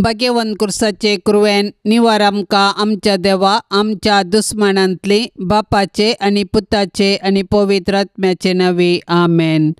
भाग्यवंत कुर्साचे कुरवेन निवार आमकां आमच्या देवा आमच्या दुस्मानांतली बापाचे आनी पुताचे आनी पवित्र आत्म्याचे नांवी आमेन.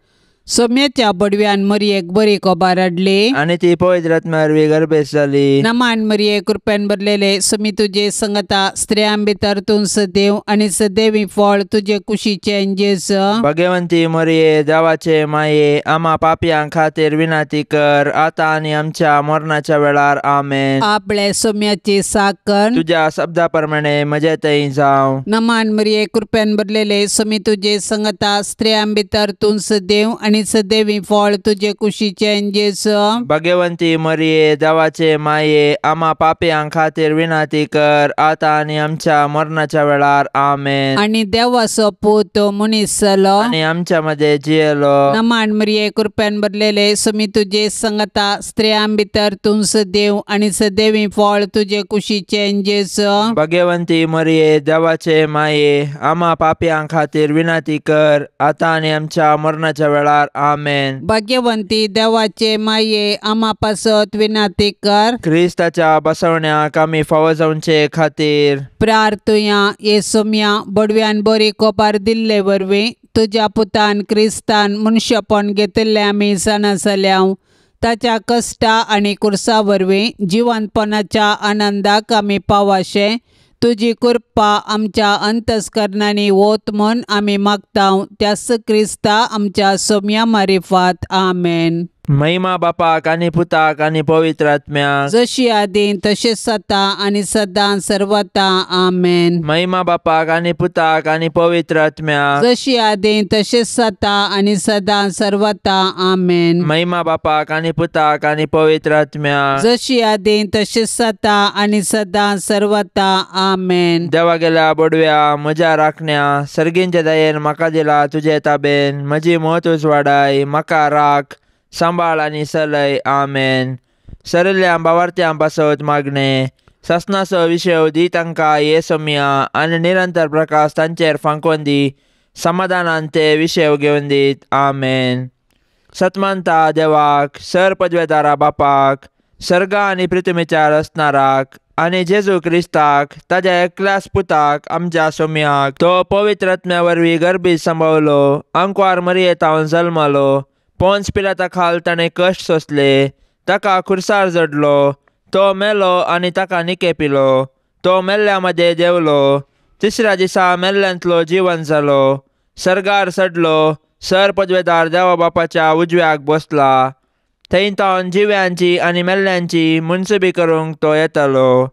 सोम्याच्या बडव्यान मरयेक बरी खबर हाडली आनी ती पवित्र आत्म्या वरवीं गर्भेस्त जाली. नमान मरये कृपेन भरलेले समी तुजे संगता स्त्रियां भितर तूं सदैव आनी सदैवी फळ तुजे कुशीचें जेजू. भाग्यवंती मरये देवाचे माये आमा पापयां खातीर विनंती कर आतां आनी आमच्या मरणाच्या वेळार आमेन. आपले सोम्याची साकण तुज्या शब्दा प्रमाणे म्हजे थंय जावं. नमान मरये कृपेन भरलेले समी तुजे संगता स्त्रियां भितर तूं सदैव आनी सदैवी फळ तुजे कुशीचें जेजू. भाग्यवंती मरये देवाचे माये आमा पापयां खातीर विनंती कर आतां आनी आमच्या मरणाच्या वेळार आमेन. आनी देवाचो पूत मनीस जालो आनी आमच्या मदें जियेलो. नमान मरये कृपेन भरलेले समी तुजे संगता स्त्रियां भितर तूं सदैव आनी सदैवी फळ तुजे कुशीचें जेजू. भाग्यवंती मरये देवाचे माये आमा पापयां खातीर विनंती कर आतां आनी आमच्या मरणाच्या वेळार आमेन. भाग्यवंती देवाचे माये आमा पासत विनंती कर. क्रिस्ताच्या बसवण्याक आमी फावो जावचे खातीर प्रार्थुया. ये सोम्या बडव्यान बरी कोपार दिल्ले वरवीं तुज्या पुतान क्रिस्तान मनशेपण घेतिल्लें आमी जाणा जाल्या. ताच्या कश्टा आनी कुर्सा वरवीं जिवनपणाच्या आनंदाक आमी पावाशें तुजी कृपा आमच्या अंतस्करणांनी वत म्हूण आमी मागता त्याच क्रिस्ता आमच्या सोम्या मारिफात आमेन. महिमा बापाक आनी पुताक आनी पवित्र आत्म्याक जशी आदी तशेंच सता आनी सदां सर्वता आमेन. महिमा बापाक आनी पुताक आनी पवित्र आत्म्याक जशी आदी तशेंच सता आनी सदां सर्वता आमेन. महिमा बापाक आनी पुताक आनी पवित्र आत्म्याक जशी आदी तशेंच सता आनी सदां सर्वता आमेन. देवा गेल्या बडव्या म्हज्या राखण्या सर्गींच्या दयेन म्हाका दिला तुजे ताबेन म्हजी मत उजवाडाय म्हाका राख सांबाळ आनी सलय आमेन. सरिल्ल्या बावार्थ्यां पासत मागणें सासनाचो विशय दी तांकां ये सोम्या आनी निरंतर प्रकाश तांचेर फांकोवन दी समाधानान ते विशय घेवन दीत आमेन. सतमानता देवाक सर पदवेदारा बापाक सर्गा आनी पृथ्वीच्या रचणाराक आनी जेजू क्रिस्ताक ताज्या एकल्याच पुताक आमच्या सोम्याक तो पवित्र आत्म्या वरवीं गर्भीत सांबावलो आंकवार मरयेतावन जल्मलो पोन्स पिलाता खाल ताणें कश्ट सोंसले ताका खुर्सार जडलो तो मेलो आनी ताका निके पिलो तो मेल्ल्या मदें देंवलो तिसऱ्या दिसा मेल्ल्यांतलो जिवन जालो सर्गार चडलो सर पदवेदार देवा बापाच्या उजव्याक बसला थंय तावन जिव्यांची आनी मेल्ल्यांची मुनसुबी करूंक तो येतालो.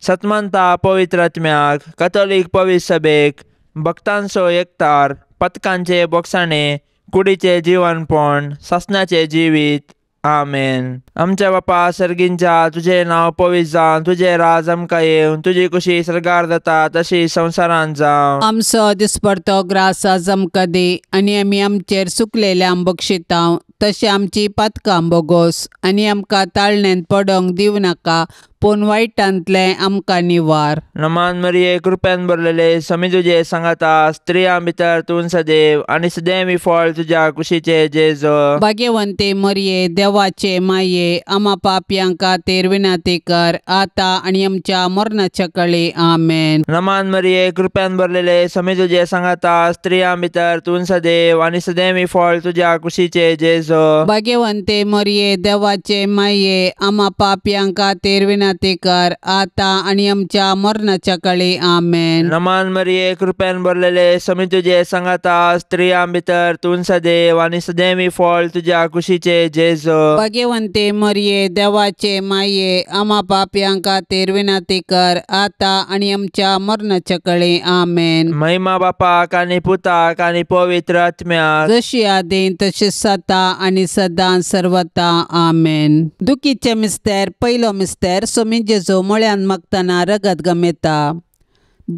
सतमानता पवित्र आत्म्याक कथोलीक पवित्र सभेक भक्तांचो एकतार पथकांचे बोगसाणे कुडीचें जिवनपण सासणाचें जिवीत आमेन. आमच्या बापा सर्गींच्या तुजें नांव पवित्र जावं तुजें राज आमकां येवं तुजी कुशी सर्गार जाता तशी संवसारांत जावं. आमचो दिसपडतो ग्रास आज आमकां दी आनी आमी आमचेर सुकलेल्या बक्षितां तशें आमची पातकां बोगोस आनी आमकां ताळण्यांत पडोंक दिवं नाका पूण वायटांतलें आमकां निवार. नमान मरिये कृपेन भरलेले समी तुजे सांगाता स्त्रियां भितर तूं सदैव आनी सदैवी फळ तुज्या कुशीचे जेजू. भाग्यवंते मरिये देवाचे माये आमा पापयां खातीर विनंती कर आतां आनी आमच्या मरणाच्या कळे आमेन. नमान मरिये कृपेन भरलेले समी तुजे सांगाता स्त्रियां भितर तूं सदैव आनी सदैवी फळ तुज्या कुशीचे जेजू. भाग्यवंते मरिये देवाचे माये आमा पापयां खातीर विनंती कर आतां आनी आमच्या मरणाच्या कळे आमेन. नमान मरिये कृपेन भरलेले समी तुजे सांगाता स्त्रियां भितर तूं सदैव आनी सदैवी फळ तुज्या कुशीचे जेजू. भाग्यवंते मरिये देवाचे माये आमा पापयां खातीर विनंती कर आतां आनी आमच्या मरणाच्या कळे आमेन. महिमा बापाक आनी पुताक आनी पवित्र आत्म्याक जशी आदी तशी सता आनी सदां सर्वता आमेन. दुखीचे मिस्तेर पयलो मिस्तेर सोमी जेजू मळ्यान मागतना रगत गमेता.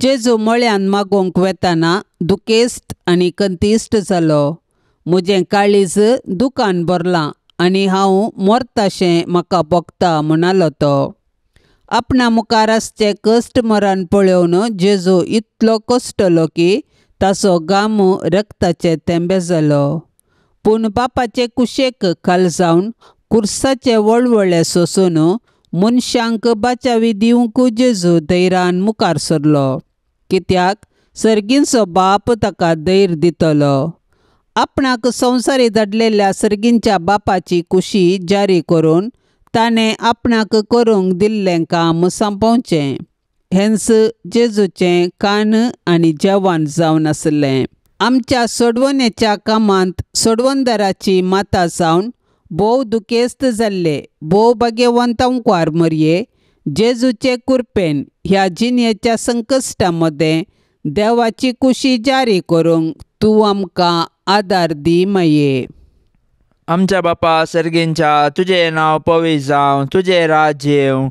जेजू मळ्यान मागोवंक वेताना दुखेस्त आनी कंतिश्ट जालो. म्हजें काळीज दुकान भरलां आनी हांव मरताशें म्हाका भोगता म्हणालो तो. आपणा मुखार आसचें कश्ट मरण पळोवन जेजू इतलो कश्टलो की ताचो घाम रक्ताचे थेंबे जालो. पूण बापाचे कुशेक खाल जावन कुर्साचे वळवळे सोंसून मनशांक बाचावी दिवंक जेजू धैर्यान मुखार सरलो, कित्याक सर्गींचो बाप ताका धैर्य दितलो. आपणाक संवसारी धाडलेल्या सर्गींच्या बापाची कुशी जारी करून ताणें आपणाक करूंक दिल्लें काम सोंपोवचें. हेंच जेजूचें कान आनी जेवण जावन आसलें. आमच्या सोडवणेच्या कामांत सोडवणदाराची माता जावन भोव दुखेस्त जाल्ले भोव भाग्यवंत अंकवार मरये जेजूचे कुरपेन ह्या जिणेच्या संकश्टा मदें देवाची कुशी जारी करूंक तूं आमकां आदार दी माये. आमच्या बापा सर्गींच्या, तुजें नांव पवित्र जावं, तुजें राज्य येवं,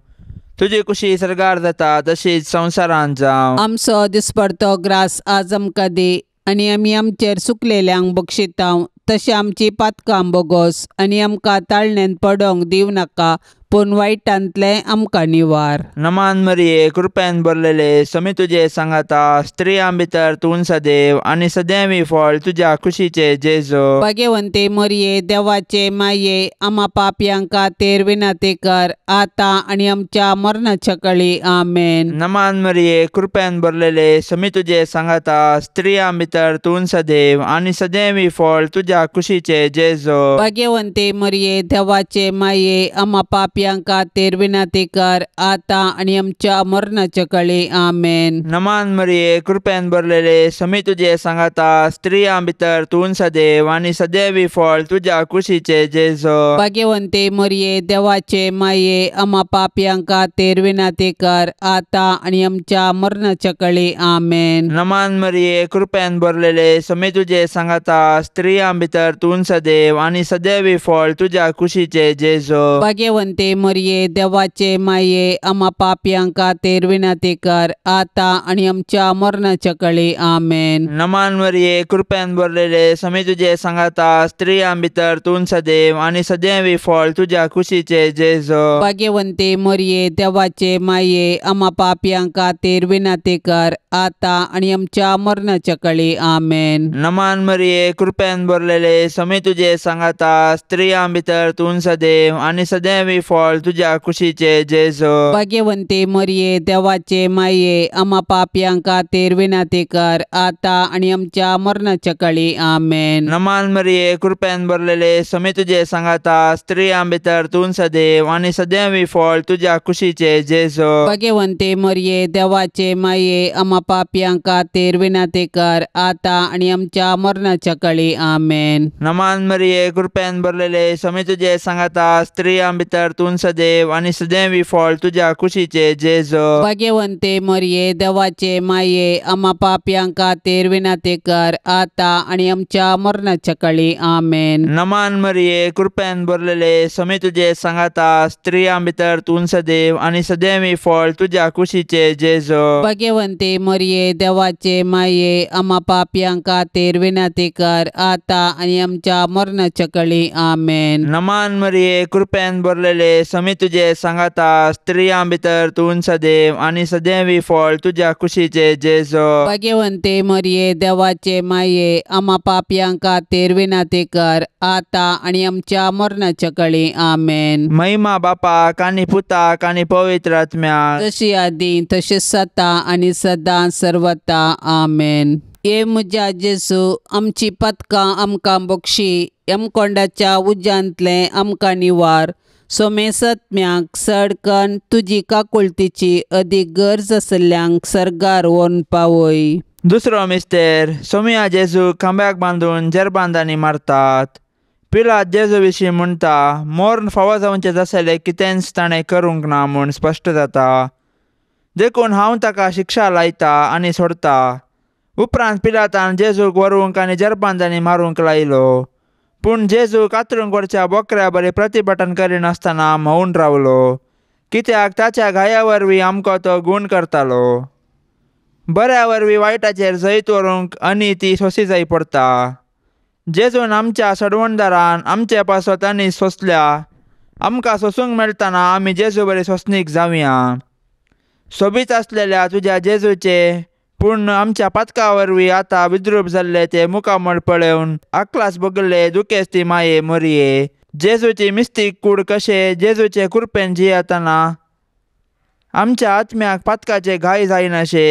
तुजी कुशी सर्गार जाता तशीच संवसारांत जावं. आमचो दिसपडतो ग्रास आज आमकां दी आनी आमी आमचेर सुकलेल्यांक बक्षितांव तशें आमची पातकां बोगोस आनी आमकां ताळणेन पडोंक दिवं नाका, पूण वायटांतलें आमकां निवार. नमान मरिये, कृपेन भरलेले, समी तुजे सांगाता, स्त्रियां भितर तूं सदैव आनी सदैवी फळ तुज्या कुशीचे जेजू. भाग्यवंते मरिये, देवाचे माये, आमा पापयांक खातीर विनंती कर आतां आनी आमच्या मरणाच्या कळी. आमेन. नमान मरिये, कृपेन भरलेले, समी तुजे सांगाता, स्त्रियां भितर तूं सदैव आनी सदैवी फळ तुज्या कुशीचे जेजू. भाग्यवंते मरिये, देवाचे माये, आमा पापयांक खातीर विनंती कर आतां आनी आमच्या मरणाच्या कळी. आमेन. नमान मरिये, कृपेन भरलेले, समी तुजे सांगाता, स्त्रियां भितर तूं सदैव आनी सदैवी फळ तुज्या कुशीचे जेजू. भाग्यवंते मरिये, देवाचे माये, आमा पापयांक खातीर विनंती कर आतां आनी आमच्या मरणाच्या कळी. आमेन. नमान मरिये, कृपेन भरलेले, समी तुजे सांगाता, स्त्रियां भितर तूं सदैव आनी सदैवी फळ तुज्या कुशीचे जेजू. भाग्यवंते मरिये, देवाचे माये, आमा पापयांक खातीर विनंती कर आतां आनी आमच्या मरणाच्या कळी. आमेन. नमान मरिये, कृपेन भरलेले, समी तुजे सांगाता, स्त्रियां भितर तूं सदैव आनी सदैवी फळ तुज्या कुशीचे जेजू. भाग्यवंते मरिये, देवाचे माये, आमा पापयांक खातीर विनंती कर आतां आनी आमच्या मरणाच्या कळी. आमेन. नमान मरिये, कृपेन भरलेले, समी तुजे सांगाता, स्त्रियां भितर तूं सदैव आनी सदैवी फळ तुज्या कुशीचे जेजू. भाग्यवंते मरिये, देवाचे माये, आमा पापयांक खातीर विनंती कर आतां आनी आमच्या मरणाच्या कळी. आमेन. नमान मरिये, कृपेन भरलेले, समी तुजे सांगाता, स्त्रियां भितर तूं सदैव आनी सदैवी फळ तुज्या कुशीचे जेजू. भाग्यवंते मरिये, देवाचे माये, आमा पापयांक खातीर विनंती कर आतां आनी आमच्या मरणाच्या कळी. आमेन. नमान मरिये, कृपेन भरलेले, समी तुजे सांगाता, स्त्रियां भितर तूं सदैव आनी सदैवी फळ तुज्या कुशीचे जेजू. भाग्यवंते मरिये, देवाचे माये, आमा पापयांक खातीर विनंती कर आतां आनी आमच्या मरणाच्या कळी. आमेन. नमान मरिये, कृपेन भरलेले, समी तुजे सांगाता, स्त्रियां भितर तूं सदैव आनी सदैवी फळ तुज्या कुशीचे जेजू. भाग्यवंते मरिये, देवाचे माये, आमा पापयांक खातीर विनंती कर आतां आनी आमच्या मरणाच्या कळी. आमेन. नमान मरिये, कृपेन भरलेले, समी तुजे सांगाता, स्त्रियां भितर तूं सदैव आनी सदैवी फळ तुज्या कुशीचे जेजू. भाग्यवंते मरिये, देवाचे माये, आमा पापयांक खातीर विनंती कर आतां आनी आमच्या मरणाच्या कळी. आमेन. महिमा बापाक आनी पुताक आनी पवित्र आत्म्याक, जशी आदी तशीच आतां आनी सदां सर्वता. आमेन. हे म्हज्या जेजू, आमची पदकां आमकां बक्षी, यमकोंडाच्या उज्यांतलें आमकां निवार. सोमेसत्म्याक सडकन तुजी काकुळतीची अदीक गरज आसल्ल्यांक सर्गार व्हरून पावय. दुसरो मिस्तेर, सोमिया जेजू खांब्याक बांदून जेरबांदांनी मारतात. पिलात जेजू विशीं म्हणटा, मोर्न फावो जावचें जासलें कितेंच ताणें करूंक ना म्हूण स्पश्ट जाता, देखून हांव ताका शिक्षा लायता आनी सोडता. उपरांत पिलातान जेजूक व्हरूंक आनी जेरबांदांनी मारूंक लायलो. पूण जेजू कातरूंक व्हरच्या बोकऱ्या बरी प्रतिभटन करिनासतना मौन रावलो, कित्याक ताच्या घाया वरवीं आमकां तो गूण करतालो. बऱ्या वरवीं वायटाचेर जैत व्हरूंक आनी ती सोंसी जाय पडटा. जेजून आमच्या सडवणदारान आमचे पासत आनी सोंसल्या. आमकां सोंसूंक मेळटना आमी जेजू बरी सोंसणीक जावया. सोबीत आसलेल्या तुज्या जेजूचे पूण आमच्या पातका वरवीं आतां विद्रूप जाल्ले ते मुखामळ पळोवन आकलास भोगले दुखेस्ती माये मरये, जेजूची मिस्तीक कूड कशें जेजूचे कृपेन जियेतना आमच्या आत्म्याक पातकाचे घाय जायनाशे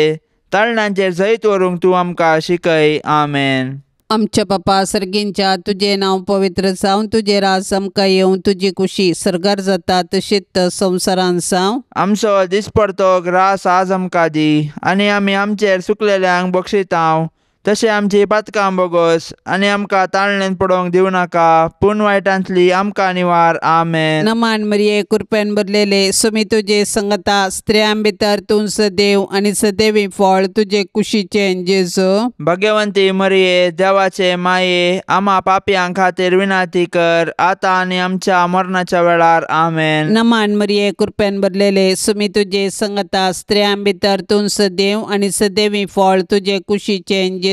ताळणांचेर जैत व्हरूंक तूं आमकां शिकय. आमेन. आमच्या बापा सर्गींच्या तुजें नांव पवित्र जावं, तुजें राज आमकां येवं, तुजी कुशी सर्गार जाता तशीच संवसारान जावं. आमचो दिसपडतो ग्रास आज आमकां दी आनी आमी आमचेर सुकलेल्यांक बक्षितांव तशें आमची पातकां बोगोस आनी आमकां ताळणेन पडोवंक दिवं नाका पूण वायटांतली आमकां निवार. आमेन. नमान मरिये कृपेन भरलेले सुमी तुजे संगता, स्त्रियां भितर तूं सदैव आनी सदैवी फळ तुजे कुशीचें जेजू. भगवंती मरिये देवाचे माये आमा पापयां खातीर विनंती कर आतां आनी आमच्या मरणाच्या वेळार. आमेन. नमान मरिये कृपेन भरलेले सुमी तुजे संगता, स्त्रियां भितर तूं सदैव आनी सदैवी फळ तुजे कुशीचें जेजू.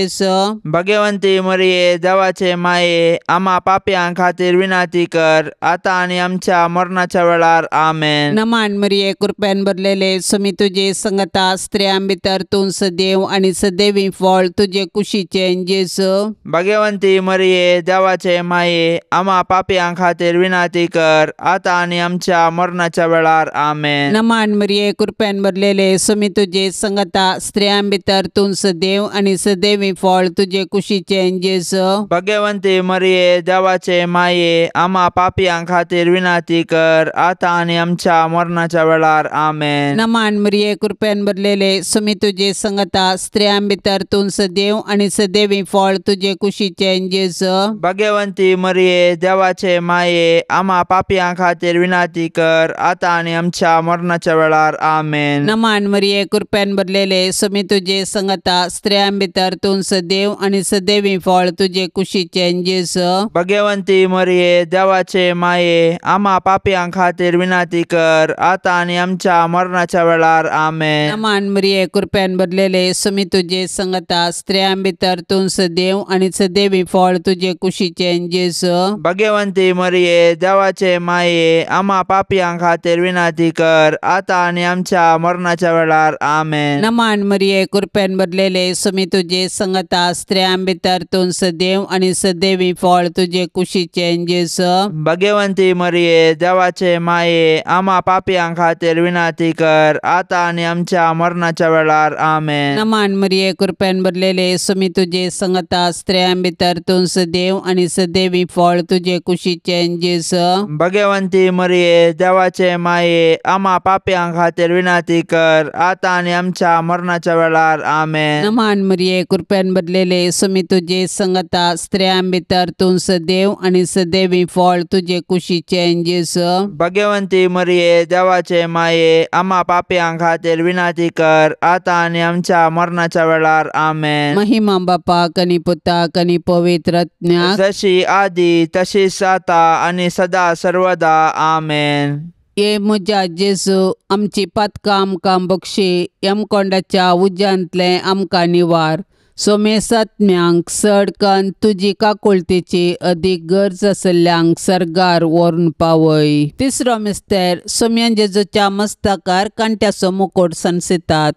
भगवंती मरिये देवाचे माये आमा पापयां खातीर विनंती कर आतां आनी आमच्या मरणाच्या वेळार. आमेन. नमान मरिये कृपेन भरलेले सुमी तुजे संगता, स्त्रियां भितर तूं सदैव आनी सदैवी फळ तुजे कुशीचें जेजू. भगवंती मरिये देवाचे माये आमा पापयां खातीर विनंती कर आतां आनी आमच्या मरणाच्या वेळार. आमेन. नमान मरिये कृपेन भरलेले सुमी तुजे संगता, स्त्रियां भितर तूं सदैव आनी सदैवी फळ तुजे कुशीचें जेजू. भगवंती मरिये देवाचे माये आमा पापयां खातीर विनंती कर आतां आनी आमच्या मरणाच्या वेळार. आमेन. नमान मरिये कृपेन भरलेले सुमी तुजे संगता, स्त्रियां भितर तूं सदैव आनी सदैवी फळ तुजे कुशीचें जेजू. भगवंती मरिये देवाचे माये आमा पापयां खातीर विनंती कर आतां आनी आमच्या मरणाच्या वेळार. आमेन. नमान मरिये कृपेन भरलेले सुमी तुजे संगता, स्त्रियां भितर तूं सदैव आनी सदैवी फळ तुजे कुशीचें जेजू. भगवंती मरिये देवाचे माये आमा पापयां खातीर विनंती कर आतां आनी आमच्या मरणाच्या वेळार. आमेन. नमान मरिये कृपेन भरलेले सुमी तुजे संगता, स्त्रियां भितर तूं सदैव आनी सदैवी फळ तुजे कुशीचें जेजू. भगवंती मरिये देवाचे माये आमा पापयां खातीर विनंती कर आतां आनी आमच्या मरणाच्या वेळार. आमेन. नमान मरिये कृपेन भरलेले सुमी तुजे संगता, स्त्रियां भितर तूं सदैव आनी सदैवी फळ तुजे कुशीचें जेजू. भगवंती मरिये देवाचे माये आमा पापयां खातीर विनंती कर आतां आनी आमच्या मरणाच्या वेळार. आमेन. नमान मरिये कृपेन भरलेले सुमी तुजे संगता, स्त्रियां भितर तूं सदैव आनी सदैवी फळ तुजे कुशीचें जेजू. भगवंती मरिये देवाचे माये आमा पापयां खातीर विनंती कर आतां आनी आमच्या मरणाच्या वेळार. आमेन. नमान मरिये कृपेन भरलेले सुमी तुजे संगता, स्त्रियां भितर तूं सदैव आनी सदैवी फळ तुजे कुशीचें जेजू. भगवंती मरिये देवाचे माये आमा पापयां खातीर विनंती कर आतां आनी आमच्या मरणाच्या वेळार. आमेन. महिमा बापाक आनी पुताक आनी पवित्र आत्म्याक, जशी आदी तशीच आतां आनी सदा सर्वदा. आमेन. ये म्हज्या जेजू आमची पातकां आमकां बक्षी, यमकोंडाच्या उज्यांतलें आमकां निवार, सोमेसात्म्यांक चड कन्न तुजी काकुळतेची अदीक गरज आशिल्ल्यांक सर्गार व्हरून पावय. तिसरो मिस्तेर सोम्यान जेजूच्या मस्तकार कांट्याचो मुकोट सणसितात.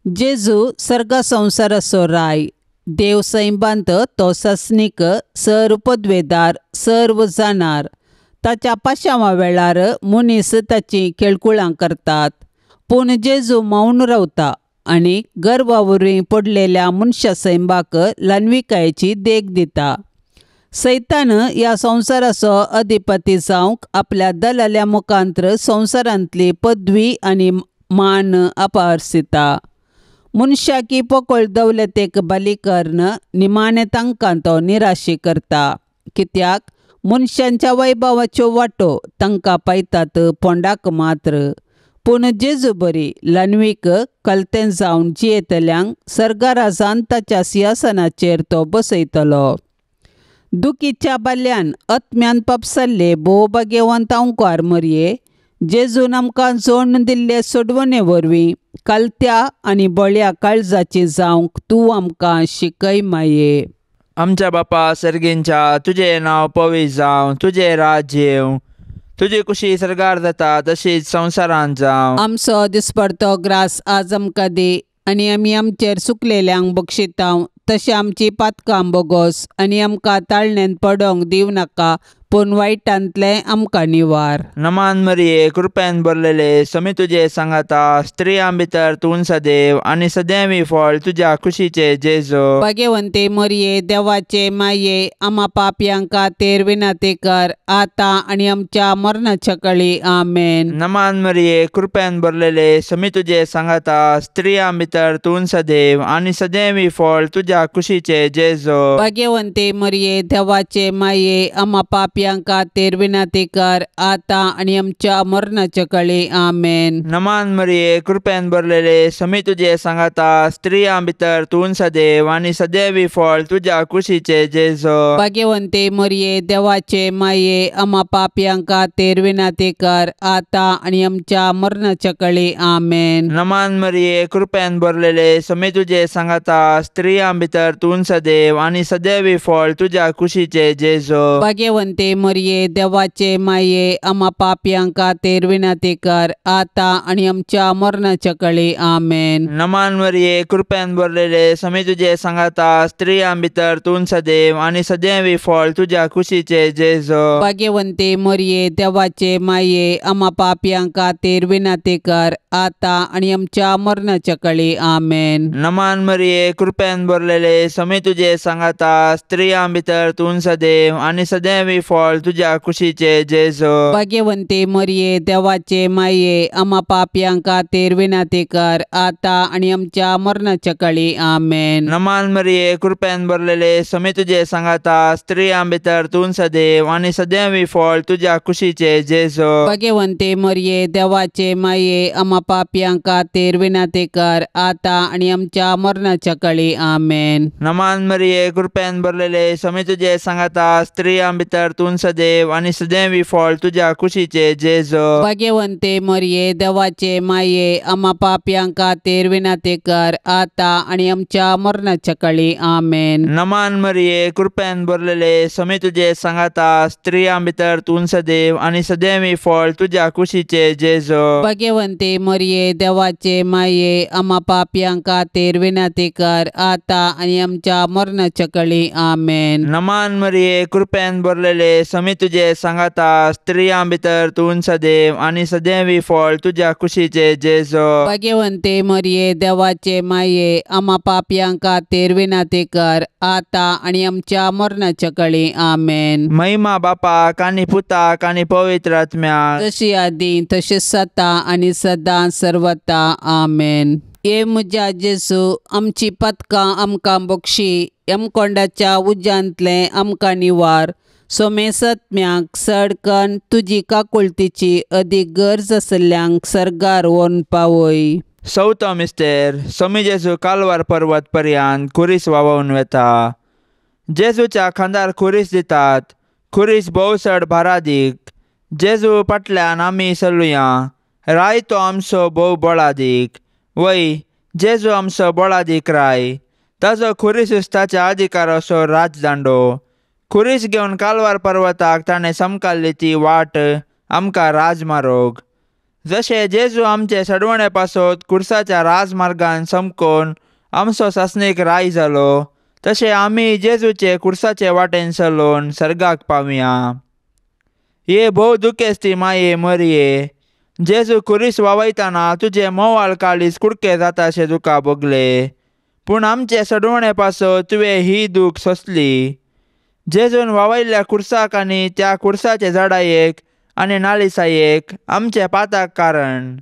जेजू सर्गा संवसाराचो राय, देव सैबांत तो सस्नीक, सर्व पदवेदार, सर्व जाणार. ताच्या पाशांवा वेळार मनीस ताची खेळकुळां करतात, पूण जेजू मौन रावता आनी गर्वा वरवीं पडलेल्या मनशा सैंबाक ल्हानविकायेची देख दिता. सैतान ह्या संवसाराचो अधिपती जावंक आपल्या दलाल्या मुखांत्र संवसारांतली पदवी आनी मान अपारसिता. मनशाकी पोकळ दौलतेक बली करून निमाणें तांकां तो निराशी करता, कित्याक मनशांच्या वैभवाच्यो वाटो तांकां पायतात फोंडाक मात्र. पूण जेजू बरी ल्हानवीक कलतें जावन जियेतल्यांक सर्गाराजान ताच्या सिंहासनाचेर तो बसयतलो. दुखीच्या बाल्यान आत्म्यान पापसल्ले भोव भाग्यवंत अंकार मरये जेजून आमकां जोडून दिल्ले सोडवणे वरवीं कालत्या आनी बळ्या काळजाची जावंक तूं आमकां शिकय माये. आमच्या बापा सर्गींच्या तुजें नांव पवित्र जावं, तुजें राज्य येवं, तुजी कुशी सर्गार जाता तशीच संवसारांत जावं. आमचो दिसपडतो ग्रास आज आमकां दी आनी आमी आमचेर सुकलेल्यांक बक्षितांव तशें आमची पातकां बोगोस आनी आमकां ताळणेन पडोंक दिवं नाका, पूण वायटांतलें आमकां निवार. नमान मरिये कृपेन भरलेले समी तुजे सांगाता स्त्रियां भितर तूं सदैव आनी सदैवी फळ तुज्या कुशीचे जेजू. भाग्यवंते मरिये देवाचे माये आमा पापयां खातीर विनंती कर आतां आनी आमच्या मरणाच्या कळी. आमेन. नमान मरिये कृपेन भरलेले समी तुजे सांगाता स्त्रियां भितर तूं सदैव आनी सदैवी फळ तुज्या कुशीचे जेजू. भाग्यवंते मरिये देवाचे माये आमा पापयां खातीर विनंती कर आतां आनी आमच्या मरणाच्या कळी. आमेन. नमान मरिये कृपेन भरलेले समी तुजे सांगाता स्त्रियां भितर तूं सदैव आनी सदैवी फळ तुज्या कुशीचे जेजू. भाग्यवंते मरिये देवाचे माये आमा पापयां खातीर विनंती कर आतां आनी आमच्या मरणाच्या कळी. आमेन. नमान मरिये कृपेन भरलेले समी तुजे सांगाता स्त्रियां भितर तूं सदैव आनी सदैवी फळ तुज्या कुशीचे जेजू. भाग्यवंते मरिये देवाचे माये आमा पापयां खातीर विनंती कर आतां आनी आमच्या मरणाच्या कळी. आमेन. नमान मरिये कृपेन भरलेले समी तुजे सांगाता स्त्रियां भितर तूं सदैव आनी सदैवी फळ तुज्या कुशीचे जेजू. भाग्यवंते मरिये देवाचे माये आमा पापयां खातीर विनंती कर आतां आनी आमच्या मरणाच्या कळी. आमेन. नमान मरिये कृपेन भरलेले समी तुजे सांगाता स्त्रियां भितर तूं सदैव आनी सदैवी फळ तुज्या कुशीचे जेजू. भाग्यवंते मरिये देवाचे माये आमा पापयां खातीर विनंती कर आतां आनी आमच्या मरणाच्या कळी. आमेन. नमान मरिये कृपेन भरलेले समी तुजे सांगाता स्त्रियां भितर तूं सदैव आनी सदैवी फळ तुज्या कुशीचे जेजू. भाग्यवंते मरिये देवाचे माये आमा पापयां खातीर विनंती कर आतां आनी आमच्या मरणाच्या कळी. आमेन. नमान मरिये कृपेन भरलेले समी तुजे सांगाता स्त्रियां भितर तूं सदैव आनी सदैवी फळ तुज्या कुशीचे जेजू. भाग्यवंते मरिये देवाचे माये आमा पापयां खातीर विनंती कर आतां आनी आमच्या मरणाच्या कळी. आमेन. नमान मरिये कृपेन भरलेले समी तुजे सांगाता स्त्रियां भितर तूं सदैव आनी सदैवी फळ तुज्या कुशीचे जेजू. भाग्यवंते मरिये देवाचे माये आमा पापयां खातीर विनंती कर आतां आनी आमच्या मरणाच्या कळी. आमेन. नमान मरिये कृपेन भरलेले समी तुजे सांगाता स्त्रियां भितर तूं सदैव आनी सदैवी फळ तुज्या कुशीचे जेजू. भाग्यवंते मरिये देवाचे माये आमा पापयां खातीर विनंती कर आतां आनी आमच्या मरणाच्या कळी. आमेन. महिमा बापाक आनी पुताक आनी पवित्र आत्म्याक, जशी आदी तशीच सता आनी सदां सर्वता. आमेन. हे म्हज्या जेजू आमची पदकां आमकां बक्षी यमकोंडाच्या उज्यांतलें आमकां निवार. सोमेसत्म्याक सडकन तुजी काकुळतीची अदीक गरज आशिल्ल्यांक सर्गार व्हरून पावय. चवथो मिस्तेर समी जेजू कालवार पर्वत पर्यंत खुरीस व्हांवोवन वेता. जेजूच्या खांदार खुरीस दितात. खुरीस भोव चड भारादीक. जेजू फाटल्यान आमी चलुया. राय तो आमचो भोव बळादीक. वय जेजू आमचो बळादीक राय. ताजो खुरीस ताच्या अधिकाराचो राजदांडो. खुरीस घेवन कालवार पर्वताक ताणें समकाल्ली ती वाट आमकां राजमारोग. जशें जेजू आमचे सडवणे पासत खुर्साच्या राजमार्गान समकोन आमचो सासणीक राय जालो तशें आमी जेजूचे खुर्साचे वाटेन चलोवन सर्गाक पावया. हे भोव दुखेस्ती माये मरिये जेजू खुरीस वावयतना तुजें मोवाळ काळीज कुडके जाताशें तुका भोगलें पूण आमचे सडवणे पासत तुवें ही दूख सोंसली. जेजून वावयल्ल्या खुर्साक आनी त्या खुर्साचे झाडायेक आनी नालिसायेक आमचे पाताक कारण.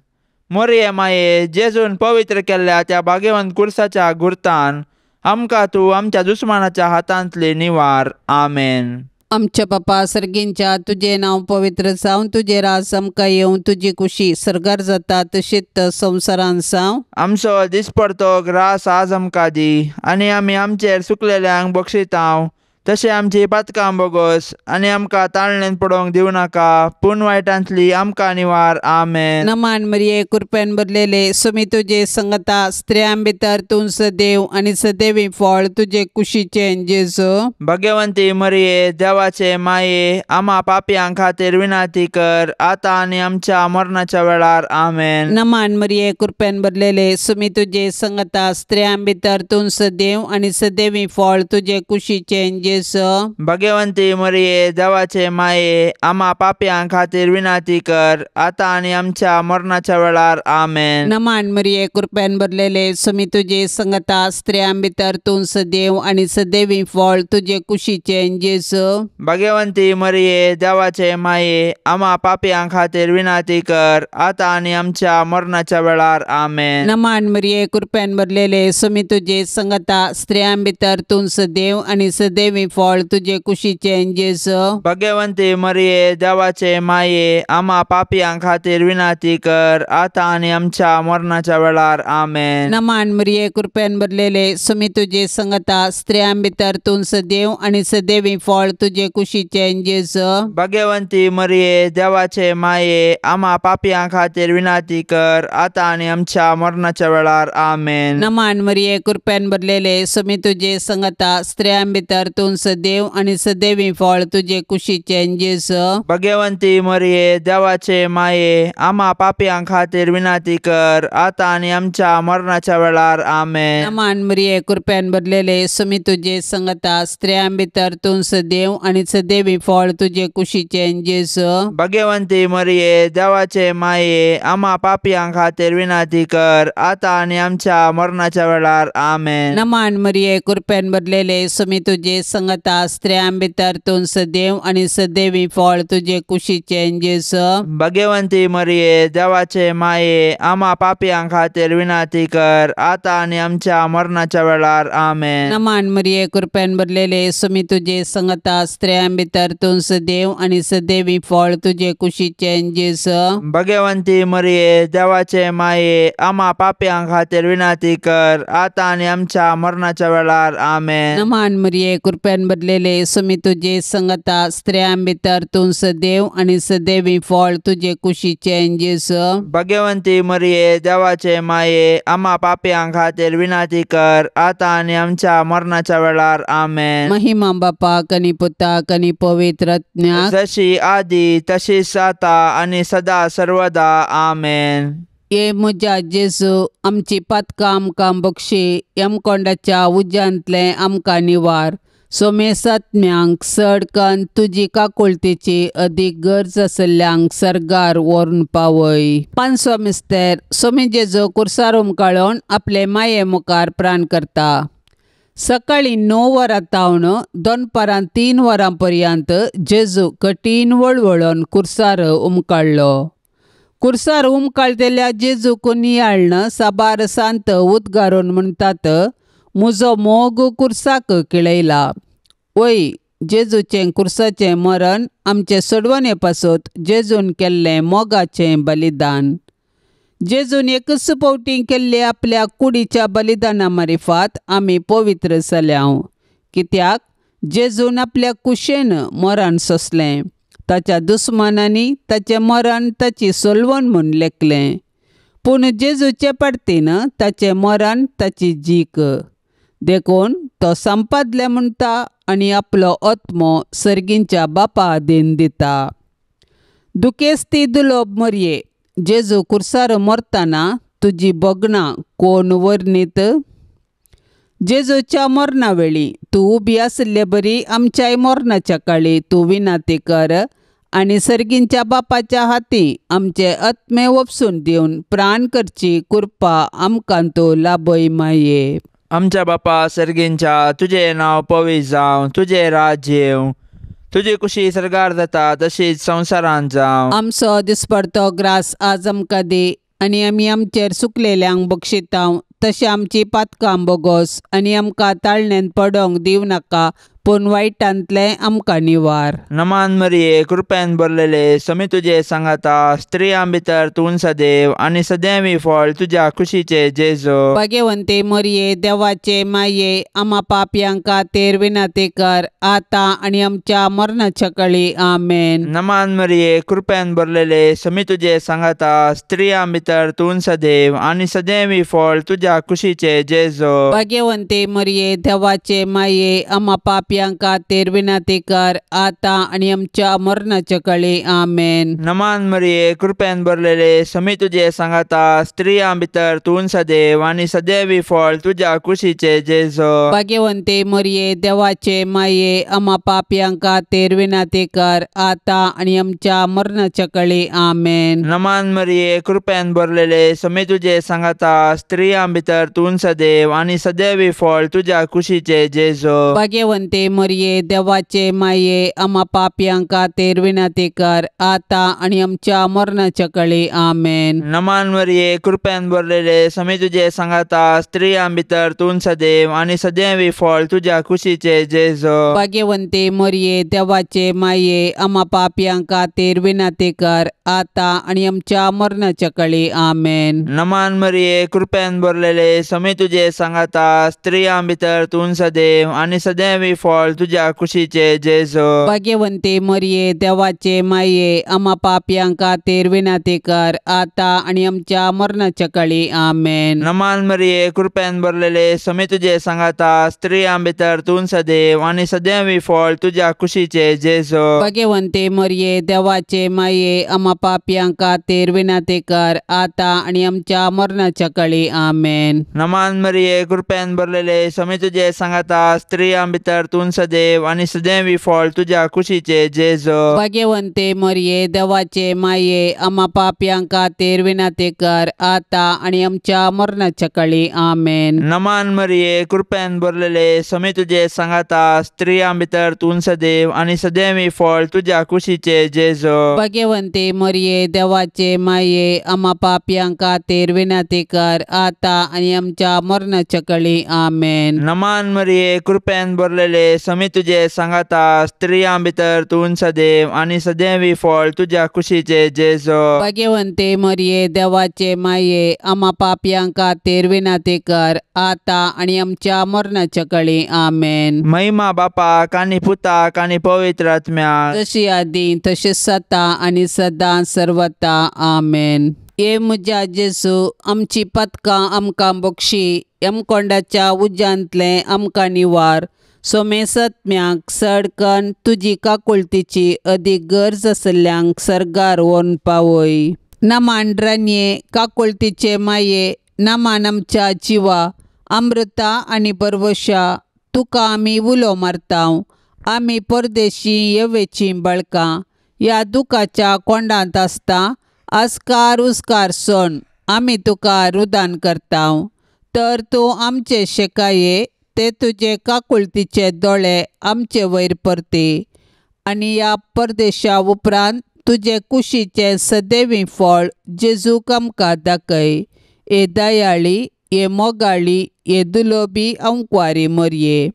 मोरये माये जेजून पवित्र केल्ल्या त्या भाग्यवंत खुर्साच्या गुर्तान आमकां तूं आमच्या दुस्मानाच्या हातांतली निवार. आमेन. आमच्या बापा सर्गींच्या तुजें नांव पवित्र जावं, तुजें राज आमकां येवं, तुजी कुशी सर्गार जाता तशीच संवसारान जावं. आमचो दिसपडतो ग्रास आज आमकां दी आनी आमी आमचेर सुकलेल्यांक बक्षितांव तशें आमची पातकां बोगस आनी आमकां ताळणेन पडोवंक दिवं नाका पूण वायटांतली आमकां निवार. आमेन. नमान मरिये कृपेन भरलेले सुमी तुजे संगता स्त्रियां भितर तूं सदैव आनी सदैवी फळ तुजे कुशीचें जेजू. भगवंती मरिये देवाचे माये आमा पापयां खातीर विनंती कर आतां आनी आमच्या मरणाच्या वेळार. आमेन. नमान मरिये कृपेन भरलेले सुमी तुजे संगता स्त्रियां भितर तूं सदैव आनी सदैवी फळ तुजे कुशीचें जेजू. जेजू। भाग्यवंती मरिये देवाचे माये आमा पापयां खातीर विनंती कर आतां आनी आमच्या मरणाच्या वेळार आमेन। नमान मरिये कृपेन भरलेले स्वामी तुजे संगता स्त्रियां भितर तूं सदैव आनी सदैवी फळ तुजे कुशीचें जेजू। भाग्यवंती मरिये देवाचे माये आमा पापयां खातीर विनंती कर आतां आनी आमच्या मरणाच्या वेळार आमेन। नमान मरिये कृपेन भरलेले स्वामी तुजे संगता स्त्रियां भितर तूं सदैव आनी सदैवी फळ तुजे कुशीचें जेजू। भाग्यवंती मरिये देवाचे माये आमा पापयां खातीर विनंती कर आतां आनी आमच्या मरणाच्या वेळार आमेन। नमान मरिये कृपेन भरलेले स्वामी तुजे संगता स्त्रियां भितर तूं सदैव आनी सदैवी फळ तुजे कुशीचें जेजू। भाग्यवंती मरिये देवाचे माये आमा पापयां खातीर विनंती कर आतां आनी आमच्या मरणाच्या वेळार आमेन। नमान मरिये कृपेन भरलेले स्वामी तुजे संगता स्त्रियां भितर तूं सदैव आनी सदैवी फळ तुजे कुशीचें जेजू। भाग्यवंती मरिये देवाचे माये आमा पापयां खातीर विनंती कर आतां आनी आमच्या मरणाच्या वेळार आमेन। नमान मरिये कृपेन भरलेले स्वामी तुजे संगता स्त्रियां भितर तूं सदैव आनी सदैवी फळ तुजे कुशीचें जेजू। भाग्यवंती मरिये देवाचे माये आमा पापयां खातीर विनंती कर आतां आनी आमच्या मरणाच्या वेळार आमेन। नमान मरिये कृपेन भरलेले स्वामी तुजे संगता स्त्रियां भितर तूं सदैव आनी सदैवी फळ तुजे कुशीचें जेजू। भाग्यवंती मरिये देवाचे माये आमा पापयां खातीर विनंती कर आतां आनी आमच्या मरणाच्या वेळार आमेन। नमान मरिये कृपेन भरलेले स्वामी तुजे संगता स्त्रियां भितर तूं सदैव आनी सदैवी फळ तुजे कुशीचें जेजू। भाग्यवंती मरिये देवाचे माये आमा पापयां खातीर विनंती कर आतां आनी आमच्या मरणाच्या वेळार आमेन। नमान मरिये कृपेन भरलेले स्वामी तुजे संगता स्त्रियां भितर तूं सदैव आनी सदैवी फळ तुजे कुशीचें जेजू। भाग्यवंती मरिये देवाचे माये आमा पापयां खातीर विनंती कर आतां आनी आमच्या मरणाच्या वेळार आमेन। महिमा बापाक आनी पुताक आनी पवित्र आत्म्याक, जशी आदी तशीच आतां आनी सदा सर्वदा आमेन। ये म्हज्या जेजू आमची पातकां आमकां बक्षी, यमकोंडाच्या उज्यांतलें आमकां निवार, सोमेसात्म्यांक चड कन्न तुजी काकुळतेची अदीक गरज आशिल्ल्यांक सर्गार व्हरून पावय। पांचवो मिस्तेर सोमी जेजू कुर्सार उमकाळून आपले माये मुखार प्राण करता। सकाळीं 9 वरां तावन दनपारां 3 वरां पर्यंत जेजू कठीण वळवळून कुर्सार उमकाळ्ळो। कुर्सार उमकाळटेल्या जेजूक नियाळ्ळन साबार सांत उद्गारून म्हणटात, म्हजो मोग कुर्साक केळयला। वय जेजूचें कुर्साचें मरण आमचे सोडवणे पासत जेजून केल्लें मोगाचें बलिदान। जेजून एकच फावटी केल्ले आपल्या कुडीच्या बलिदाना मारिफात आमी पवित्र जाल्याव, कित्याक जेजून आपल्या कुशेन मरण सोंसलें, ताच्या दुस्मानांनी ताचें मरण ताची सोलवण म्हूण लेखलें, पूण जेजूचे पाडतीन ताचें मरण ताची जीक, देखून तो संपादलें म्हणटा आनी आपलो आत्मो सर्गींच्या बापा आदीन दिता। दुखेस्ती दुलोब मरये जेजू कुर्सार मरतना तुजी भोगणां कोण वर्णीत? जेजूच्या मरणा वेळी तूं उबी आशिल्ले बरी आमच्याय मरणाच्या काळी तूं विनंती कर आनी सर्गींच्या बापाच्या हाती आमचे आत्मे वपसून दिवन प्राण करची कृपा आमकां तूं लाभय माये। आमच्या बापा सर्गींच्या तुजें नांव पवित्र जावं, तुजें राज्य येवं, तुजी कुशी सर्गार जाता तशीच संवसारांत जावं। आमचो दिसपडतो ग्रास आज आमकां दी आनी आमी आमचेर सुकलेल्यांक बक्षितांव तशें आमची पातकां बोगोस आनी आमकां ताळण्यांत पडोंक दिवं नाका, पूण वायटांतलें आमकां निवार। नमान मरिये कृपेन भरलेले समी तुजे सांगाता, स्त्रियां भितर तूं सदैव आनी सदैवी फळ तुज्या कुशीचे जेजू। भाग्यवंती मरिये देवाचे माये आमा पापयांक खातीर विनंती कर आतां आनी आमच्या मरणाच्या काळी आमेन। नमान मरिये कृपेन भरलेले समी तुजे सांगाता, स्त्रियां भितर तूं सदैव आनी सदैवी फळ तुज्या कुशीचे जेजू। भाग्यवंती मरिये देवाचे माये आमा पापयांक पापयां खातीर विनंती कर आतां आनी आमच्या मरणाच्या कळी. आमेन. नमान मरिये, कृपेन भरलेले, समी तुजे सांगाता, स्त्रियां भितर तूं सदैव आनी सदैवी फळ तुज्या कुशीचे जेजो. भाग्यवंते मरिये, देवाचे माये, आमा पापयां खातीर विनंती कर आतां आनी आमच्या मरणाच्या कळी. आमेन. नमान मरिये, कृपेन भरलेले, समी तुजे सांगाता, स्त्रियां भितर तूं सदैव आनी सदैवी फळ तुज्या कुशीचे जेजो. भाग्यवंते मरिये, देवाचे माये, आमा पापयां खातीर विनंती कर आतां आनी आमच्या मरणाच्या कळी. आमेन. नमान मरिये, कृपेन भरलेले, समी तुजे सांगाता, स्त्रियां भितर तूं सदैव आनी सदैवी फळ तुज्या कुशीचे जेजो. भाग्यवंते मरिये, देवाचे माये, आमा पापयां खातीर विनंती कर आतां आनी आमच्या मरणाच्या कळी. आमेन. नमान मरिये, कृपेन भरलेले, समी तुजे सांगाता, स्त्रियां भितर तूं सदैव आनी सदैवी फळ तुज्या कुशीचे जेजो. भाग्यवंते मरिये, देवाचे माये, आमा पापयां खातीर विनंती कर आतां आनी आमच्या मरणाच्या कळी. आमेन. नमान मरिये, कृपेन भरलेले, समी तुजे सांगाता, स्त्रियां भितर तूं सदैव आनी सदैवी फळ तुज्या कुशीचे जेजो. भाग्यवंते मरिये, देवाचे माये, आमा पापयां खातीर विनंती कर आतां आनी आमच्या मरणाच्या कळी. आमेन. नमान मरिये, कृपेन भरलेले, समी तुजे सांगाता, स्त्रियां भितर तूं सदैव आनी सदैवी फळ तुज्या कुशीचे जेजो. भाग्यवंते मरिये, देवाचे माये, आमा पापयां खातीर विनंती कर आतां आनी आमच्या मरणाच्या कळी. आमेन. नमान मरिये, कृपेन भरलेले, समी तुजे सांगाता, स्त्रियां भितर तूं सदैव आनी सदैवी फळ तुज्या कुशीचे जेजो. भाग्यवंते मरिये, देवाचे माये, आमा पापयां खातीर विनंती कर आतां आनी आमच्या मरणाच्या कळी. आमेन. नमान मरिये, कृपेन भरलेले, समी तुजे सांगाता, स्त्रियां भितर तूं सदैव आनी सदैवी फळ तुज्या कुशीचे जेजो. भाग्यवंते मरिये, देवाचे माये, आमा पापयां खातीर विनंती कर आतां आनी आमच्या मरणाच्या कळी. आमेन. महिमा बापाक आनी पुताक आनी पवित्र आत्म्याक, जशी आदी तशी सता आनी सदां सर्वता. आमेन. हे म्हज्या जेजू, आमची पदकां आमकां बक्षी, यमकोंडाच्या उज्यांतलें आमकां निवार. सोमेसत्म्याक सडकन तुजी काकुळतीची अदीक गरज आसल्ल्यांक सर्गार व्हरून पावय. नमान रानये, काकुळतीचे माये, नमान आमच्या जिवा, अमृता आनी परवशा, तुका आमी उलो मारता. आमी परदेशी येवेचीं बळकां ह्या दुखाच्या कोंडांत आसता. आस्कार उस्कार सोण आमी तुका रुदान करता. तर तूं आमचे शेकाये ते तुजे काकुळतीचे दोळे आमचे वयर परती आनी ह्या परदेशा उपरांत तुजे कुशीचें सदैवी फळ जेजूक आमकां दाखय. हे दयाळी, हे मोगाळी, हे दुलोबी अंकवारी मरये,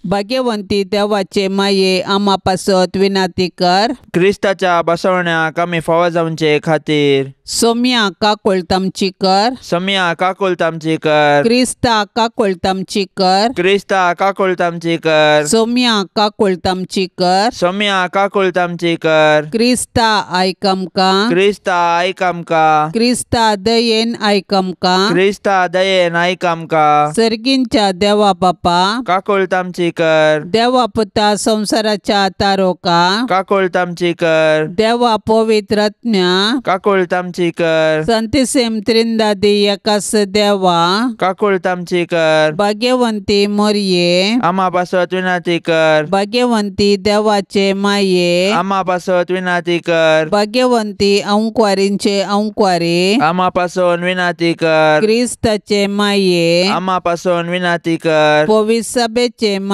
भाग्यवंती देवाचे माये, आमा पासत विनंती कर. क्रिस्ताच्या बसवण्याक आमी फावो जावचे खातीर सोम्या काकुळट आमची कर. सोम्या काकुळट आमची कर. क्रिस्ता काकुळट आमची कर. क्रिस्ता काकुळट आमची कर. सोम्या काकुळट आमची कर. सोम्या काकुळट आमची कर. क्रिस्ता आयक आमकां. क्रिस्ता आयक आमकां. क्रिस्ता दयेन आयक आमकां. क्रिस्ता दयेन आयक आमकां. सर्गींच्या देवा बापा काकुळट आमची कर. देवा पुता संवसाराच्या तारोका काकुळट आमची कर. देवा पवित्र आत्म्या काकुळट आमची कर. संतिसेम त्रिंदादी एकास देवा काकुळट आमची कर. भाग्यवंती मोरये आमा पासत विनंती कर. भाग्यवंती देवाचे माये आमा पासत विनंती कर. भाग्यवंती अंकवारींचे अंकवारी आमा पासून विनंती कर. क्रिस्ताचे माये आमा पासून विनंती कर. पवित्र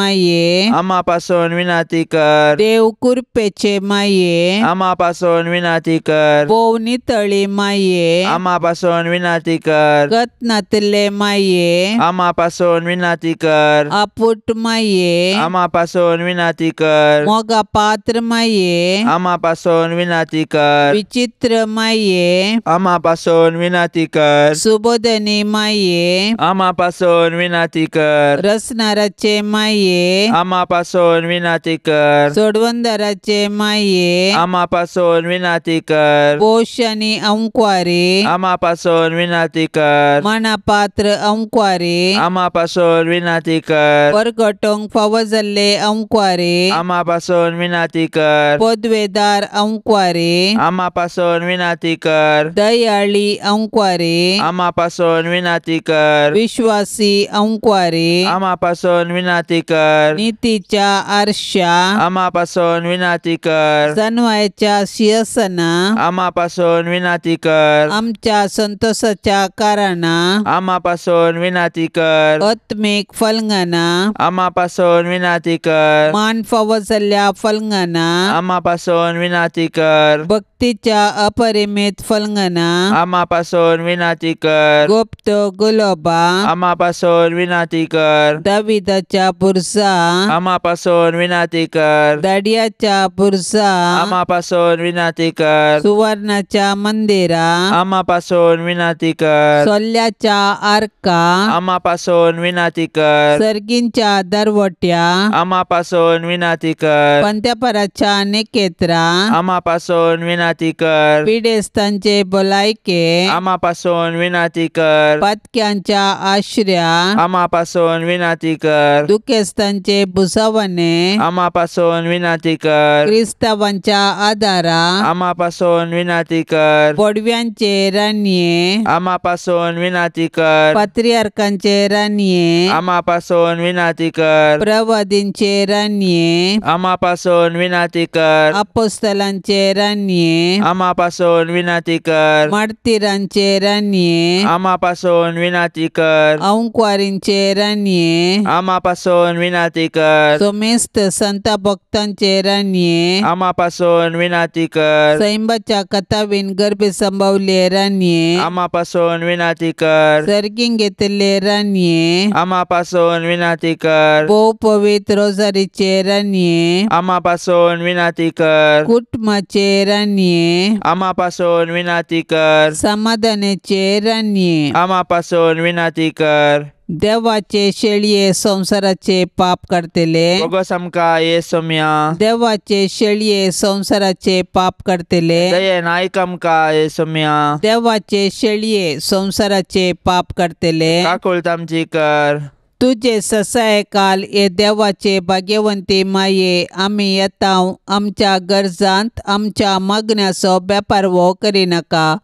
माये आमा पासून विनंती कर. देव कृपेचे माये आमा पासून विनंती कर. भोव नितळी माये आमा पासून विनंती कर. गत नातिल्ले माये आमा पासून विनंती कर. आपुट माये आमा पासून विनंती कर. मोगा पात्र माये आमा पासून विनंती कर. विचित्र माये आमा पासून विनंती कर. सुबोधनी माये आमा पासून विनंती कर. रसनाराचे माये माये, आमा पासून विनाती कर। सोडवंदराचे माये, आमा पासून विनाती कर। पोश आनी अंकवारे, आमा पासून विनाती कर। मनापात्र अंकवारे, आमा पासून विनाती कर। परगटोंक फावो जाल्ले अंकवारे, आमा पासून विनाती कर। पदवेदार अंकवारे, आमा पासून विनाती कर। दयाळी अंकवारे, आमा पासून विनाती कर। विश्वासी अंकवारे, आमा पासून विनाती कर। नीतीच्या आरशा, आमा पासून विनाती कर। जनवायच्या शिरसना, आमा पासून विनाती कर। आमच्या संतोषाच्या कारणा, आमा पासून विनाती कर। आत्मिक फलंगना, आमा पासून विनाती कर। मान फावो जाल्ल्या फलंगना, आमा पासून विनाती कर। भक्तीच्या अपरिमित फलंगना, आमा पासून विनाती कर। गुप्त गुलोबा, आमा पासून विनाती कर। दाविदाच्या बुरजा, आमा पासून विनाती कर। दाडियाच्या बुरजा, आमा पासून विनाती कर। सुवर्णाच्या मंदिरा, आमा पासून विनाती कर। सोल्याच्या आर्का, आमा पासून विनाती कर। सर्गींच्या दरवट्या, आमा पासून विनाती कर। पंत्यापराच्या नेकेत्रा, आमा पासून विनाती कर। पिडेस्तांचे भलायके, आमा पासून विनाती कर। पातक्यांच्या आश्र्या, आमा पासून विनाती कर। दुखेस्तांचे भुजावणे, आमा पासून विनाती कर। क्रिस्तावांच्या आदारा, आमा पासून विनाती कर। पडव्यांचे राणये, आमा पासून विनाती कर। पात्रियार्कांचे राणये, आमा पासून विनाती कर। प्रवादींचे राणये, आमा पासून विनाती कर। अपोस्तलांचे राणये, आमा पासून विनाती कर। मार्तीरांचे राणये, आमा पासून विनाती कर। अंकवारींचे राणये, आमा पासून विनाती कर। सोमेस्त संत भक्तांचे राणये, आमा पासून विनाती कर। सैंबाच्या कथावीन गर्भे संभवले राणये, आमा पासून विनाती कर। सर्गींग घेतले राणये, आमा पासून विनाती कर। भोव पवित्र रोजारीचे राणये, आमा पासून विनाती कर। कुटुंबाचे राणये, आमा पासून विनाती कर। समाधानाचे राणये, आमा पासून विनाती कर। देवाचे शेळये संवसाराचे पाप करतले, बोगस आमकां ये सोम्या। देवाचे शेळये संवसाराचे पाप करतले, दयेन आयक आमकां ये सोम्या। देवाचे शेळये संवसाराचे पाप करतले, काकूळत आमची कर। तुजे ससायकाल हे देवाचे भाग्यवंती माये, आमी येता आमच्या गरजांत आमच्या मागण्याचो बेपारवो करिनाका,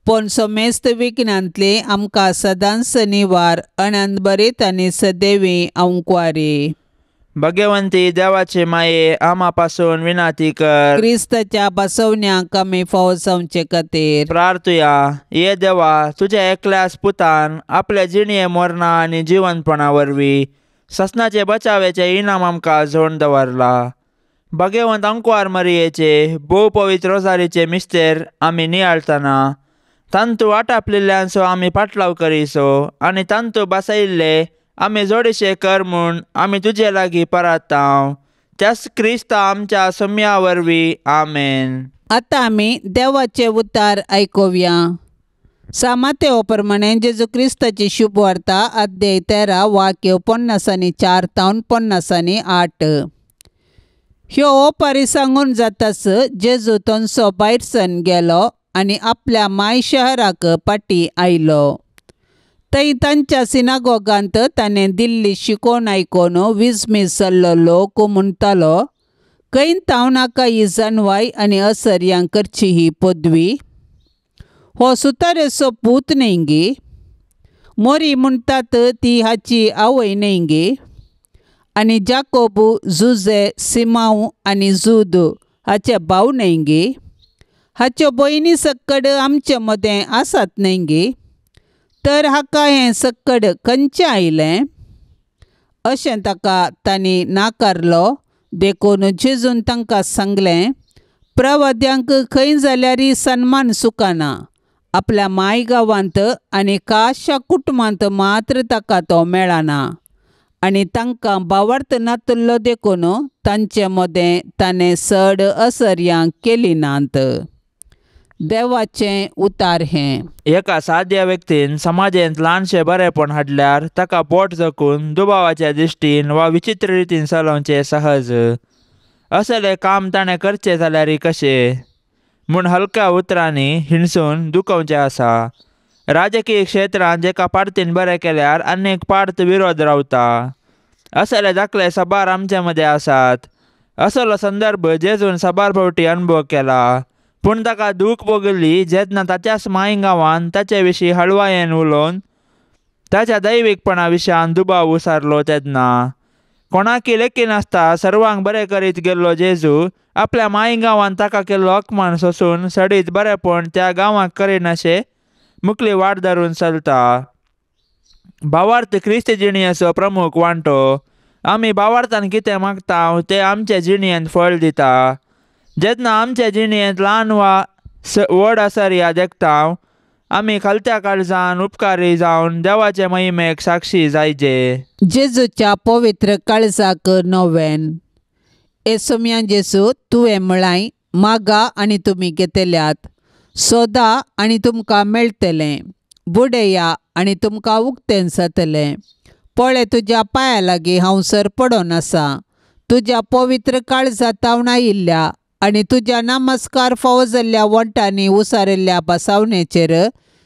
पूण समेस्त विघ्नांतली आमकां सदांच निवार अनंतभरीत आनी सदैवी अंकवारी। भगवंती देवाचे माये, आमा पासून विनाती कर। क्रिस्ताच्या बसवण्याक आमी फावो जावचे खातीर प्रार्थुया। ये देवा, तुझ्या एकल्याच पुतान आपल्या जिणये मरणा आनी जिवनपणा वरवीं ससनाचे बचावेचे इनाम आमकां जोडून दवरला। भगवंत अंकवार मरियेचे भोव पवित्र रोजारीचे मिस्तेर आमी नियाळतना तांतू आटापलेल्यांचो आमी पाटलाव करीसो आनी तांतू बसयिल्ले आमी जोडीशे कर म्हूण आमी तुजे लागीं परातांव, त्याच क्रिस्ता आमच्या सम्या वरवीं, आमेन। आतां आमी देवाचे उतार आयकुया। सामातेव प्रमाणे जेजू क्रिस्ताची शुभवार्ता अध्याय 13 वाक्य 54 तावन 58। ह्यो ओपारी सांगून जाताच जेजू थंयसो भायरसन गेलो आनी आपल्या माय शहराक फाटीं आयलो। थंय तांच्या सिनागोगांत ताणें दिल्ली शिकोवण आयकून विस्मीत जाल्लो लोक म्हणटालो, खंय तावन हाका ही जाणवाय आनी असर्यां करची ही पदवी? हो सुतारेचो पूत न्हय गे? मोरी म्हणटात ती हाची आवय न्हय गे? आनी जाकोबू, जुजे, सिमांव आनी जूद हाचे भाव न्हय गे? हाच्यो भयणी सक्कड आमचे मदें आसात न्हय गे? तर हाका हें सक्कड खंयचें आयलें? अशें ताका तांणी नाकारलो. देखून जेजून तांकां सांगलें, प्रवाद्यांक खंय जाल्यारय सन्मान चुकना, आपल्या माय गांवांत आनी खाशा कुटुंबांत मात्र ताका तो मेळना. आनी तांकां भावार्थ नातल्लो देखून तांचे मदें ताणें चड असर्यां केली नात. देवाचें उतार हें. एका साद्या व्यक्तीन समाजेंत ल्हानशें बरेपण हाडल्यार ताका पोट जखून दुबावाच्या दिश्टीन वा विचित्र रितीन चलोवचें सहज. असलें काम ताणें करचें जाल्यार कशें म्हूण हलक्या उतरांनी हिणसून दुखोवचें आसा. राजकीय क्षेत्रांत जेका पार्तीन बरें केल्यार आनीक पार्त विरोध रावता. असले दाखले साबार आमचे मदें आसात. असलो संदर्भ जेजून साबार फावटी अनुभव केला, पूण ताका दूख भोगली जेन्ना ताच्याच माय गांवान ताचे विशीं हळवायेन उलोवन ताच्या दैवीकपणा विशयान दुबाव उसारलो तेन्ना. कोणाकी लेखिनासता सर्वांक बरें करीत गेल्लो जेजू आपल्या माय गांवान ताका केल्लो अपमान सोसून सडीत बरेपण त्या गांवाक करिनाशें मुखली वाट धरून चलता. भावार्थ क्रिस्ती जिणेचो प्रमुख वांटो. आमी भावार्थान कितें मागता तें आमचे जिणेंत फळ दिता. जेन्ना आमचे जिणेंत ल्हान वा व्हड असर्या देखता आमी खालत्या काळजान उपकारी जावन देवाचे महिमेक साक्षी जायचे. जेजूच्या पवित्र काळजाक नोवेन. ए सोम्या जेजू, तुवें म्हळाय मागा आनी तुमी घेतल्यात, सोदा आनी तुमकां मेळटलें, बुडया आनी तुमकां उक्तें जातलें. पळय तुज्या पांया लागीं हांव सर पडोन आसा, तुज्या पवित्र काळजा तावन आयिल्ल्या आनी तुज्या नमस्कार फावो जाल्ल्या वंटांनी उसारिल्ल्या बसावणेचेर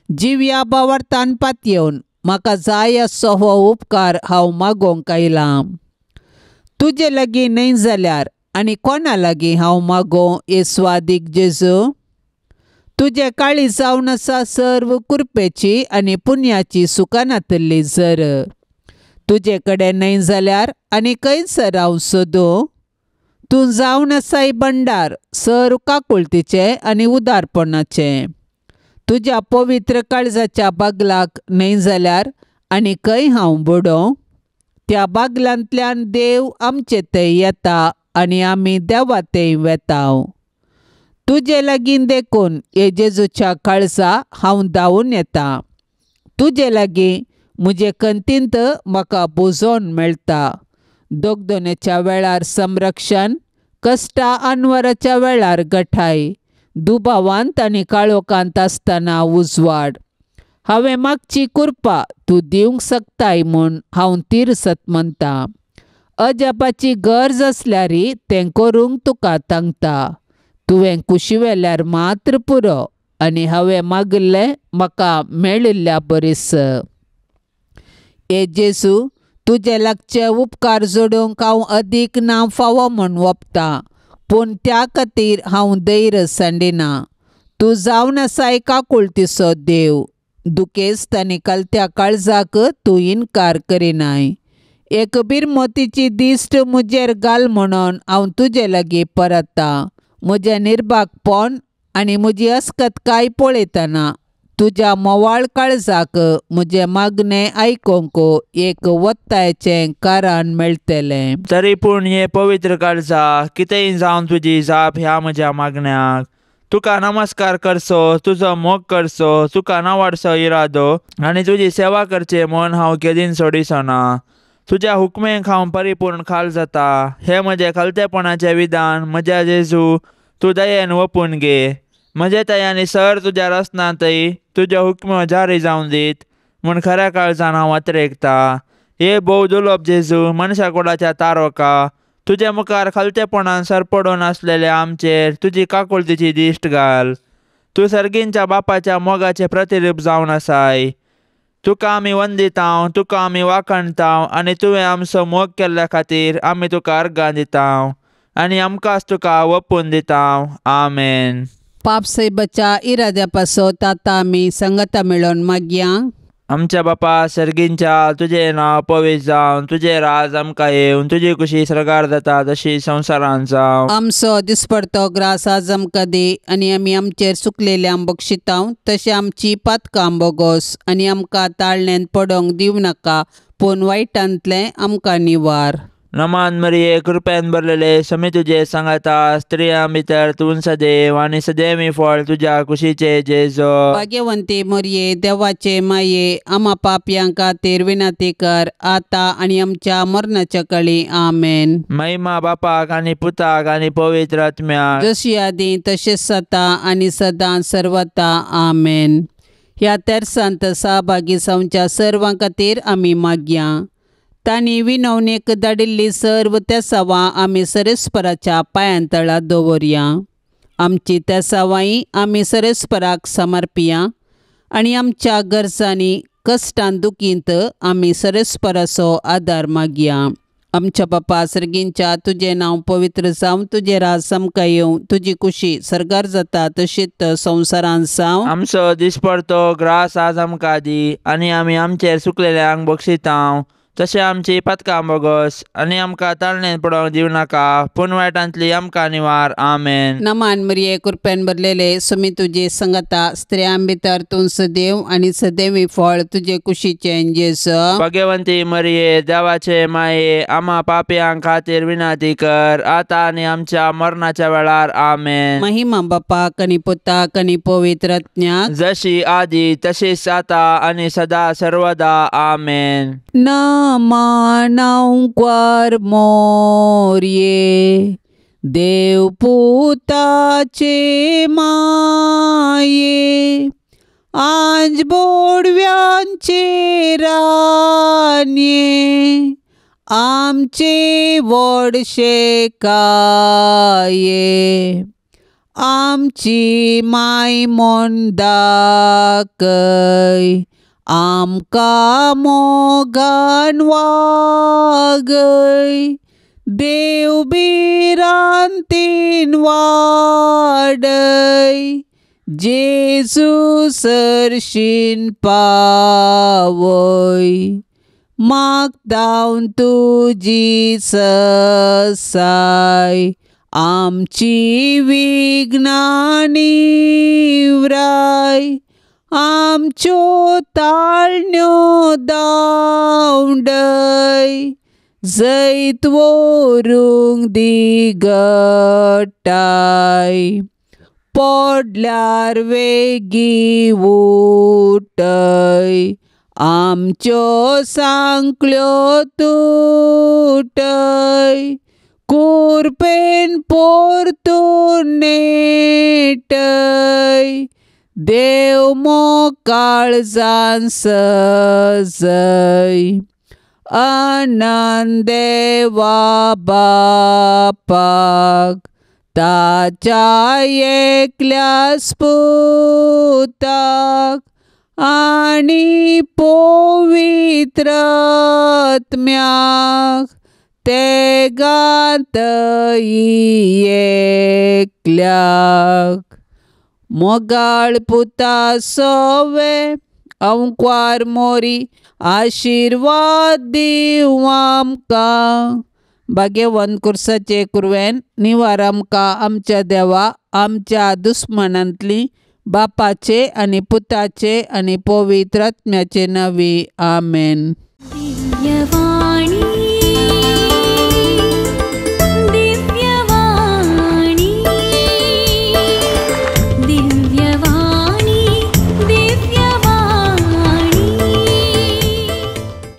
जिव्या भावार्थान पातयेवन म्हाका जाय असो हो उपकार हांव मागोवंक आयलां. तुजे लागीं न्हय जाल्यार आनी कोणा लागीं हांव मागों येसवादीक जेजू? तुजें काळीज जावन आसा सर्व कृपेची आनी पुण्याची सुखानातल्ली जर. तुजे कडेन न्हय जाल्यार आनी खंयसर हांव सोदूं? तूं जावन आसाय भंडार सर्व काकुळतीचें आनी उदारपणाचें. तुज्या पवित्र काळजाच्या बागलाक न्हय जाल्यार आनी खंय हांव बुडों? त्या बागलांतल्यान देव आमचे थंय येता आनी आमी देवा थंय वेता. तुजे लागीं देखून हे जेजूच्या काळजा हांव धांवून येता. तुजे लागीं म्हजे कंतींत म्हाका बुजोवन मेळटा. दोगदोनेच्या वेळार संरक्षण, कश्टा अनवराच्या वेळार गठाय, दुबावांत आनी काळोखांत आसतना उजवाड. हांवें मागची कृपा तूं दिवंक शकताय म्हूण हांव तिरसत म्हणटा. अजापाची गरज आसल्यार तें करूंक तुका सांगता. तुवें कुशिवेल्यार मात्र पुरो आनी हांवें मागिल्लें म्हाका मेळिल्ल्या बरीस. हे जेजू, तुजे लागचे उपकार जोडूंक हांव अदीक ना फावो म्हूण वपता, पूण त्या खातीर हांव धैर्य सांडिना. तूं जावन आसाय काकुळतीचो देव, दुखेस्त आनी कलत्या काळजाक तूं इनकार करिनाय. एक बिरमोतीची दिश्ट म्हजेर घाल म्हणून हांव तुजे लागीं परतता. म्हजें निर्भागपण आनी म्हजी अस्कतकाय पळयतना तुज्या मोवाळ काळजाक म्हजें मागणें आयकूंक एक वत्तायचें कारण मेळटलें. तरी पूण हे पवित्र काळजा कितेंय जावन तुजी जाप ह्या म्हज्या मागण्याक. तुका नमस्कार करचो, तुजो मोग करचो, तुका नावाडचो इरादो आनी तुजी सेवा करची म्हूण हांव केदीन सोडिचो ना. तुज्या हुकमेक हांव परिपूर्ण खाल जाता. हें म्हजें खालतेपणाचें विधान म्हज्या जेजू तूं दयेन वपून घे. म्हजे तयानी सर तुज्या रसनांतय तुज्या हुकम्यो जारी जावन दीत म्हूण खऱ्या काळजान हांव अत्रेकता. हे भोव दुलोब जेजू, मनशा कुळाच्या तारोका, तुज्या मुखार खालतेपणान सरपडून आसलेल्या आमचेर तुजी काकुळतीची दिश्ट घाल. तूं सर्गींच्या बापाच्या मोगाचें प्रतिरूप जावन आसाय. तुका आमी वंदिताव, तुका आमी वाखणताव आनी तुवें आमचो मोग केल्ल्या खातीर आमी तुका अर्गां दिताव आनी आमकांच तुका वपून दिताव. आमेन. पाप साहेबाच्या इराद्या पासत आतां आमी संगता मेळोवन मागया. आमच्या बापा सर्गींच्या, तुजें नांव पवित्र जावन, तुजें राज आमकां येवन, तुजी खुशी सर्गार जाता तशी संवसारांत जावं. आमचो दिसपडतो ग्रास आज आमकां दी आनी आमी आमचेर चुकलेल्यांक बक्षितांव तशें आमची पातकां बोगोस आनी आमकां ताळण्यांत पडोवंक दिवं नाका, पूण वायटांतलें आमकां निवार. नमान मरिये कृपेन भरलेले समी तुजे सांगाता स्त्रियां भितर तूं सदैव आनी सदैवी फळ तुज्या कुशीचे जेजो। भाग्यवंती मरिये देवाचे माये आमा पापयां खातीर विनंती कर आतां आनी आमच्या मरणाच्या कळी आमेन। महिमा बापाक आनी पुताक आनी पवित्र आत्म्याक जशी आदी तशेंच सता आनी सदां सर्वता आमेन। ह्या तेरसांत सहभागी जावच्या सर्वां खातीर आमी मागया तांणी विनवणेक धाडिल्ली सर्व तेसावां आमी सरेस्पराच्या पांयांतळा दवरया। आमची तेसावांय आमी सरेस्पराक समर्पिया आनी आमच्या गरजांनी कश्टान दुखींत आमी सरेस्पराचो आदार मागया। आमच्या बापा सर्गींच्या तुजें नांव पवित्र जावं, तुजें राज आमकां येवं, तुजी कुशी सर्गार जाता तशीच संवसारांत जावं। आमचो दिसपडतो ग्रास आज आमकां दी आनी आमी आमचेर सुकलेल्यांक बक्षितांव तशें आमची पातकां बोगस आनी आमकां ताळणेन पडोवंक दिवं नाका पूण वायटांतली आमकां निवार आमेन। नमान मरिये कृपेन भरलेले सुमी तुजे संगता स्त्रियां भितर तूं सदैव आनी सदैवी फळ तुजे कुशीचें जेजू। भाग्यवंती मरिये देवाचे माये आमा पापयां खातीर विनंती कर आतां आनी आमच्या मरणाच्या वेळार आमेन। महिमा बापाक आनी पुताक आनी पवित्र आत्म्याक जशी आदी तशीच आतां आनी सदा सर्वदा आमेन। मानवकार मोरये देवपुताचे माये आंज बोडव्यांचे रानये आमचे व्हडशे काये आमची माय म्हूण दाखय आमकां मोगान वागय देव भिरांतीन वाडय जेजू सरशीन पावय मागता तुजी ससाय आमची विघ्नां निवराय आमच्यो ताळण्यो दावडय जैत व्हरूंक दी गटाय पडल्यार वेगीं उठय आमच्यो सांकळ्यो तुटय कुरपेन परतून नेटय देव मोकाळजान सजय अनंत देवा बापाक ताच्या एकल्याच पुताक आनी पवित्र आत्म्याक तेगांत एकल्याक मोगाळ पुता सोवे अंकवार मोरी आशिर्वाद दिवं आमकां। भाग्यवंत कुर्साचे कुरवेन निवार आमकां आमच्या देवा आमच्या दुस्मनांतली बापाचे आनी पुताचे आनी पवित्र आत्म्याचे नांवी आमेन।